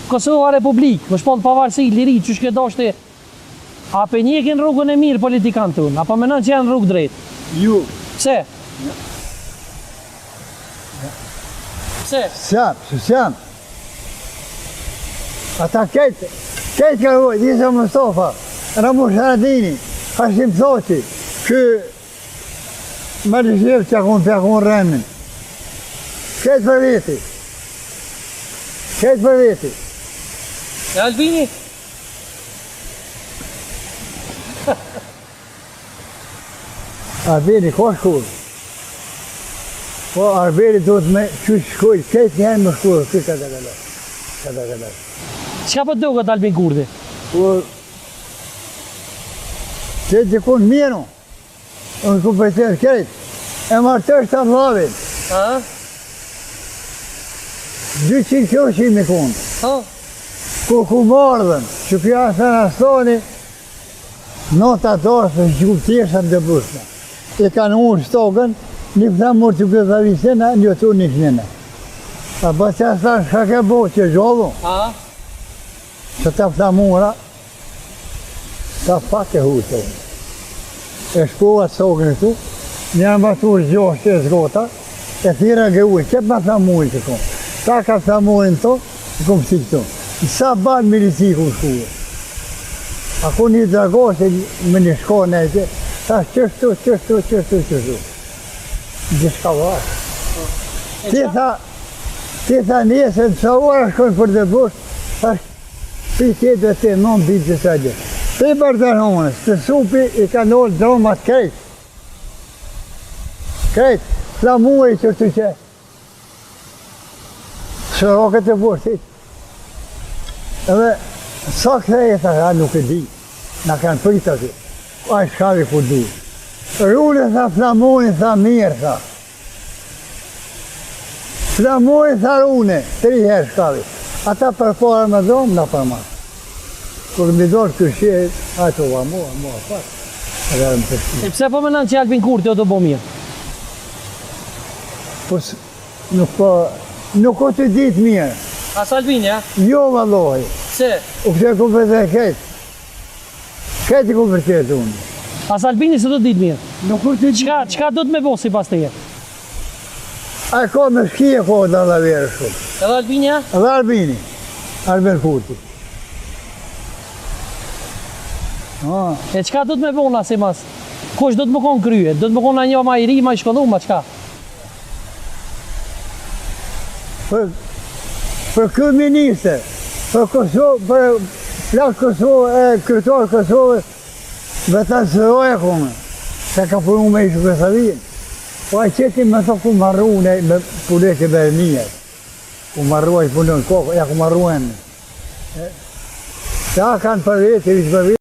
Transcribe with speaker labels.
Speaker 1: Kosova Republikë, me shpall pavarësi, liri, qysh ke dasht ti. A pe njekin rrugën e mirë politikanët tonë? A po menon që janë n'rrugë drejt?
Speaker 2: Jo.
Speaker 1: Pse? Pse?
Speaker 2: S'jam, s'jam. Ata krejt, krejt ka vojt, Isa Mustafa, Ramush Haradini, Hashim Thaçi, kë Më që akun për akun remin. Krejt për veti. Krejt për veti.
Speaker 1: E Albini?
Speaker 2: Albini, ka shku? Po, Albini duhet me qysh shkoj, krejt njëherë me shku, këtë ka të kaloj. Ka të kaloj.
Speaker 1: Çka po duket Albin Kurti?
Speaker 2: Po, që dikun mirë, Unë ku për krejt, e martoj të vllavin.
Speaker 1: A?
Speaker 2: 200 kilo që i me konë.
Speaker 1: A?
Speaker 2: Ku ku mardhën, që kjo asën asoni, nota dorë që ku tjeshën dhe bushme. E kanë unë shtogën, një flamur të Jugosllavisë, një të një shnene. A bë që asën shka ke bo që zhollu?
Speaker 1: A?
Speaker 2: Që ta flamura, Ta pak e hutë. E shkova të sogën këtu, një armatur gjosht e zgota, e thira gruj, qep ma flamurin që kom. Ta ka flamurin to, e kom si këtu. Sa ban milici kom shkua. A ku një dragoshe me një shko në e thash qështu, qështu, qështu, qështu. Gjithçka vashë. Ti tha, ti tha nesër në sa ora shkojnë për dëbush, thash Pi tjetër te non ditë që sa gjë. Pi Bardhanonës, të supi i ka nolë dromat krejt. Krejt, flamuri që të që. Shërokët e burtit. Edhe, sa kthej e tha, a nuk e di. Na kanë prit aty. Ai shkavi ku du. Rune tha flamurin, tha mirë, tha. Flamurin tha rune, tri herë shkavi. Ata përpara me dhomë, na përmas. Kur mi dorë këshe, ato va mua, mua pak, edhe më përshti.
Speaker 1: E pse po menon që Albin Kurti o tu bo mirë?
Speaker 2: Po, nuk po, nuk o tu ditë mirë.
Speaker 1: As Albini, a?
Speaker 2: Jo, vallohi.
Speaker 1: Pse?
Speaker 2: U këtë ku për dhe krejt. Krejt i ku vërtet unë.
Speaker 1: As Albini s'o tu ditë mirë.
Speaker 2: Nuk o tu ditë.
Speaker 1: Çka, çka do të me bo sipas teje?
Speaker 2: A ka me shkije ko dhe dhe verë shumë.
Speaker 1: Edhe Albini, a?
Speaker 2: Edhe Albini. Albin Kurti.
Speaker 1: Ah. E çka do të me bo na simas? Kush do të me konë krye? Do të me konë një ma i ri, ma i shkollu, ma çka?
Speaker 2: Për, për kryeministër, për Kosovë, për plak Kosovë, e kryetar Kosovës, vetë sërojë kome, se ka punu me ish Jugosllavinë. Po ai qeti me thë ku marru në me punë që bërë mirë. Ku marru ai punon kokë, ja ku marru emrin. Ta kanë për vete, vish për vete.